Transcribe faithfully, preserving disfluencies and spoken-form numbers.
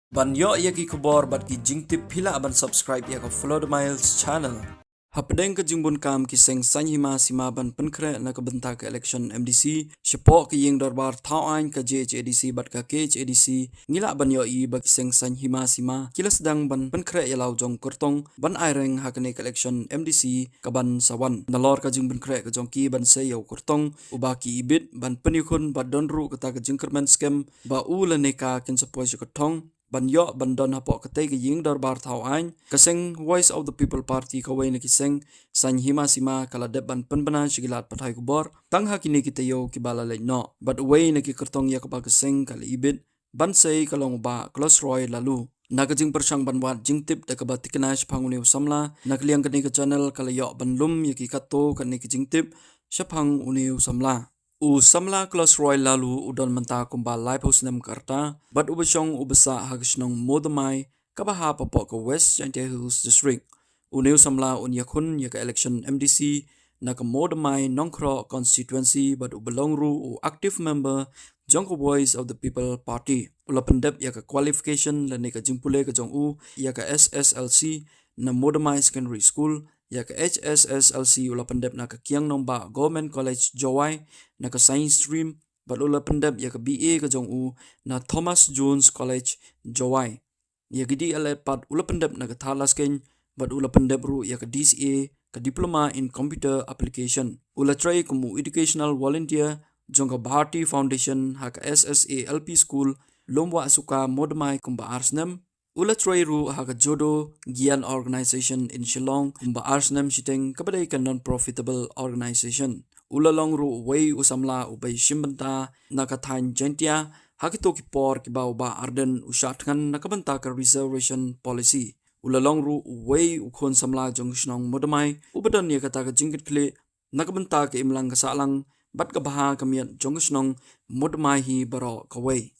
Ban ïoh ïa ki khubor bad ki jingtip, phi lah ban subscribe ïa ka Follow the Miles channel. Hapdeng ka jingbun kam ki seng saiñ hima sima ban pynkhreh na ka bynta ka election M D C, shapoh ka ïing dorbar thaw aiñ ka J H A D C bad ka K H A D C, ngi lah ban ïohi ba ki seng saiñ hima sima ki la sdang ban pynkhreh ïa la u jong kyrtong ban aireng ha kane ka election M D C ka ban sa wan. Nalor ka jingpynkhreh ka jong ki ban sei ïa u kyrtong uba ki ibit, ban pynïakhun bad don ruh kata ka jingkyrmen skhem ba u lane ka kin sa poi sha ka thong, ban ïoh ban don hapoh katei ka ïing dorbar thaw aiñ, ka seng Voice of the People Party, kawei na ki seng saiñ hima sima, ka la dep ban pynbna sha ki lad pathai khubor tang ha kine ki taïew kiba la leit noh. Bad uwei na ki kyrtong ïa kaba ka seng ka la ibit ban sei ka long u Bah Klosroy Lalu. Na ka jingpyrshang ban wad jingtip da kaba thikna shaphang une u samla, na ka liang kane ka channel ka la ïoh ban lum ïa ki katto katne ki jingtip shaphang une u samla. U samla Klosroy Lalu u don mynta kumba laiphew snem ka rta, bad uba shong uba sah ha ka shnong Modamai, kaba hap hapoh ka West Jaintia Hills District. Une u samla un ïakhun ïa ka election M D C na ka Modamai Nongkhroh constituency, bad uba long ruh u active member jong ka Voice of the People Party. U la pyndep ïa ka qualification lane ka jingpule ka jong u ïa ka S S L C na Modamai Secondary School, ïa ka H S S L C u la pyndep na ka Kiang Nangbah Government College Jowai na ka Science Stream, bad u la pyndep ïa ka B A ka jong u na Thomas Jones College Jowai. Ïa ka D L Ed pat u la pyndep na ka Thadlaskeiñ, bad u la pyndep ruh ïa ka D C A, ka Diploma in Computer Application. U la trei kum u educational volunteer jong ka Bharti Foundation ha ka S S A L P School, Lumwahsuka, Modamai kumba ar snem. U la trei ruh ha ka Jodo Gyan Organization in Shillong kumba ar snem shiteng, kaba dei ka non-profitable organization. U la long ruh uwei u samla uba ïashim bynta na ka thaiñ Jaintia ha kito ki por kiba u Bah Ardent u shah thngan na ka bynta ka reservation policy. U la long ruh uwei u khun samla jong ka shnong Modamai uba don ïa kata ka jingkitkhlieh na ka bynta ka imlang ka sahlang bad ka bha ka miat jong ka shnong Modamai hi baroh kawei.